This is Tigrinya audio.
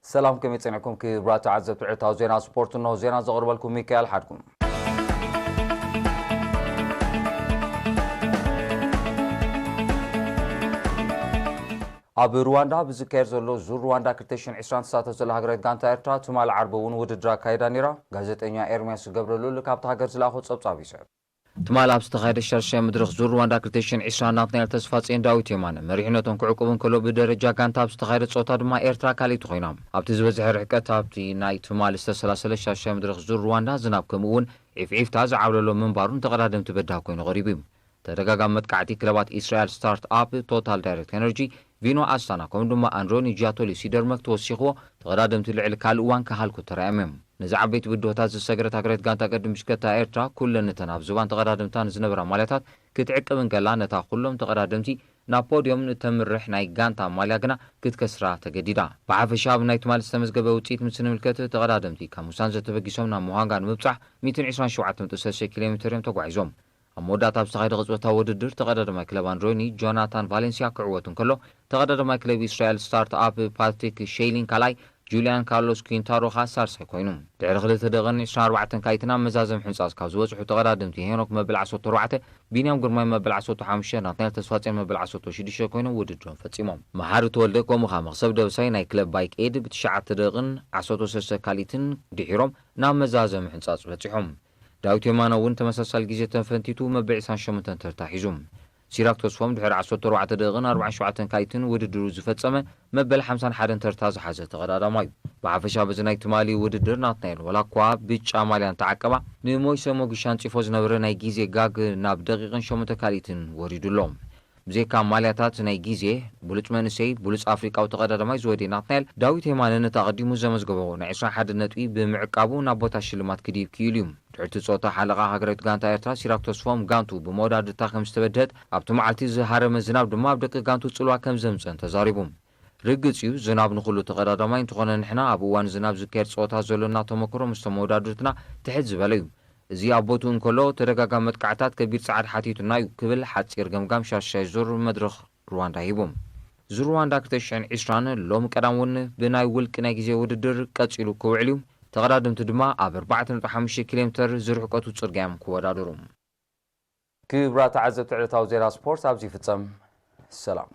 ሰላም፣ ከመይ ጸኒሕኩም ክቡራት ተዓዘብቲ ዕለታዊ ዜና ስፖርት? እንሆ ዜና ዘቕርበልኩም ሚካኤል ሓድጉ። ኣብ ሩዋንዳ ብዝካየድ ዘሎ ዙር ሩዋንዳ ክልተ ሽሕን ዕስራን ትሳተፍ ዘላ ሃገራዊት ጋንታ ኤርትራ፣ ትማሊ ዓርቢ እውን ውድድር ኣካይዳ ነይራ። ጋዜጠኛ ኤርምያስ ገብረሉል ካብታ ሃገር ዝለኣኾ ጸብጻብ ይስዕብ። ትማሊ ኣብ ዝተኻየደ ሻድሻይ መድረኽ ዙር ሩዋንዳ ክልተ ሽሕን ዕስራን ናትናኤል ተስፋጽዮን ዳዊት የማነ መሪሕነቶም ክዕቁብ እንከሎ፣ ብደረጃ ጋንታ ኣብ ዝተኻየደ ጸወታ ድማ ኤርትራ ካልኣይቲ ኮይና። ኣብቲ ዝበዝሐ ርሕቀት ኣብቲ ናይ ትማሊ ዝተሰላሰለ ሻድሻይ መድረኽ ዙር ሩዋንዳ ዝናብ ከምኡ እውን ዒፍዒፍታ ዝዓብለሎ ምንባሩ ንተቐዳደምቲ በዳህ ኮይኑ ቀሪቡ እዩ። ተደጋጋሚ መጥቃዕቲ ክለባት ኢስራኤል ስታርት ኣፕ፣ ቶታል ዳይሬክት ኤነርጂ፣ ቪኖ ኣስታና ከምኡ ድማ ኣንድሮኒ ጂያቶሊ ሲደርመክ ተወሲኽዎ ተቐዳደምቲ ልዕሊ ካልእ እዋን ክሃልኩ ተራእዮም እዮም። ነዚ ዓበይቲ ብድሆታት ዝሰገረት ሃገራዊት ጋንታ ቅድም ብሽከታ ኤርትራ ኩለን እተን ኣብ ዝባን ተቐዳደምታ ንዝነበራ ማልያታት ክትዕቅብ እንከላ፣ ነታ ኩሎም ተቐዳደምቲ ናብ ፖድዮም እተምርሕ ናይ ጋንታ ማልያ ግና ክትከስራ ተገዲዳ። ብሓፈሻ ኣብ ናይ ትማሊ ዝተመዝገበ ውፅኢት ምስ ንምልከት፣ ተቐዳደምቲ ካብ ሙሳንዘ ተበጊሶም ናብ ሙሃንጋ ንምብጻሕ ሚእትን ዕስራን ሸውዓተን ነጥቢ ሰለስተ ኪሎ ሜትር እዮም ተጓዒዞም። ኣብ መወዳእታ ኣብ ዝተኻየደ ቅጽበታዊ ውድድር ተቐዳዳማይ ክለብ ኣንድሮኒ ጆናታን ቫሌንሲያ ክዕወት እንከሎ፣ ተቐዳዳማይ ክለብ እስራኤል ስታርት ኣፕ ፓትሪክ ሼይሊን ካልኣይ፣ ጁልያን ካርሎስ ኩንታሮ ኸኣ ሳልሳይ ኮይኑ። ድሕሪ ክልተ ደቕን ዕስራን ኣርባዕተን ካይትን ኣብ መዛዘም ሕንጻጽ ካብ ዝበጽሑ ተቐዳደምቲ፣ ሄኖክ መበል ዓሰርተ ኣርባዕተ፣ ቢንያም ግርማይ መበል ዓሰርተ ሓሙሽተ፣ ናትናኤል ተስፋጽዮን መበል ዓሰርተ ሽዱሽተ ኮይኖም ውድድሮም ፈጺሞም። መሓሪ ተወልደ ከምኡ ኸኣ መኽሰብ ደበሳይ ናይ ክለብ ባይክ ኤድ ብትሽዓተ ደቕን ዓሰርተ ሰለስተ ካልኢትን ድሒሮም ናብ መዛዘም ሕንጻጽ በጺሖም። ዳዊት የማነ እውን ተመሳሳሊ ግዜ ተፈንቲቱ መበል ዕስራን ሸሞንተን ተርታ ሒዙ። ሲራክ ተስፎም ድሕሪ ዓሰርተ ኣርባዕተ ደቂቕን ኣርባዓን ሸውዓተን ካልኢትን ውድድሩ ዝፈጸመ መበል ሓምሳን ሓደን ተርታ ዝሓዘ ተቐዳዳማይ እዩ። ብሓፈሻ በዚ ናይ ትማሊ ውድድር ናትናኤል ዋላ እኳ ብጫ ማልያ እንተዓቀባ፣ ንሞይሰ ሞጊሻ ኣንጺፎ ዝነበረ ናይ ግዜ ጋግ ናብ ደቂቕን ሸሞንተ ካልኢትን ወሪዱ ኣሎ። ብዘይካ ማልያታት ናይ ግዜ፣ ብሉጽ መንእሰይ፣ ብሉጽ ኣፍሪቃዊ ተቐዳዳማይ ዝወደየ ናትናኤል፣ ዳዊት የማነ ነቲ ኣቐዲሙ ዘመዝገቦ ናይ ዕስራን ሓደን ነጥቢ ብምዕቃቡ ናብ ቦታ ሽልማት ክድይብ ክኢሉ እዩ። ድሕርቲ ጸወታ ሓለቓ ሃገራዊት ጋንታ ኤርትራ ሲራክ ተስፎም ጋንቱ ብመወዳድርታ ከም ዝተበድሀት ኣብቲ መዓልቲ ዝሃረመ ዝናብ ድማ ኣብ ደቂ ጋንቱ ጽልዋ ከም ዘምጸን ተዛሪቡ። ርግጽ እዩ ዝናብ ንኹሉ ተቐዳዳማይ፣ እንተኾነ ንሕና ኣብ እዋን ዝናብ ዝካየድ ጸወታ ዘሎና ተመክሮ ምስቶም መወዳድርትና ትሕት ዝበለ እዩ። እዚ ኣብ ቦትኡ እንከሎ ተደጋጋሚ መጥቃዕታት ከቢድ ጻዕሪ ሓቲቱና እዩ ክብል ሓጺር ገምጋም ሻሻይ ዙር መድረኽ ሩዋንዳ ሂቡ። ዙር ሩዋንዳ ክልተ ሽሕን ዕስራን ሎሚ ቀዳም እውን ብናይ ውልቂ ናይ ግዜ ውድድር ቀጺሉ ክውዕል እዩ። ተቐዳደምቲ ድማ ኣብ ኣርባዕተ ነጥቢ ሓሙሽተ ኪሎ ሜትር ዝርሕቀቱ ጽርግያ እዮም ክወዳደሩ። ክቡራት ተዓዘብቲ ዕለታዊ ዜና ስፖርት ኣብዚ ይፍጸም። ሰላም።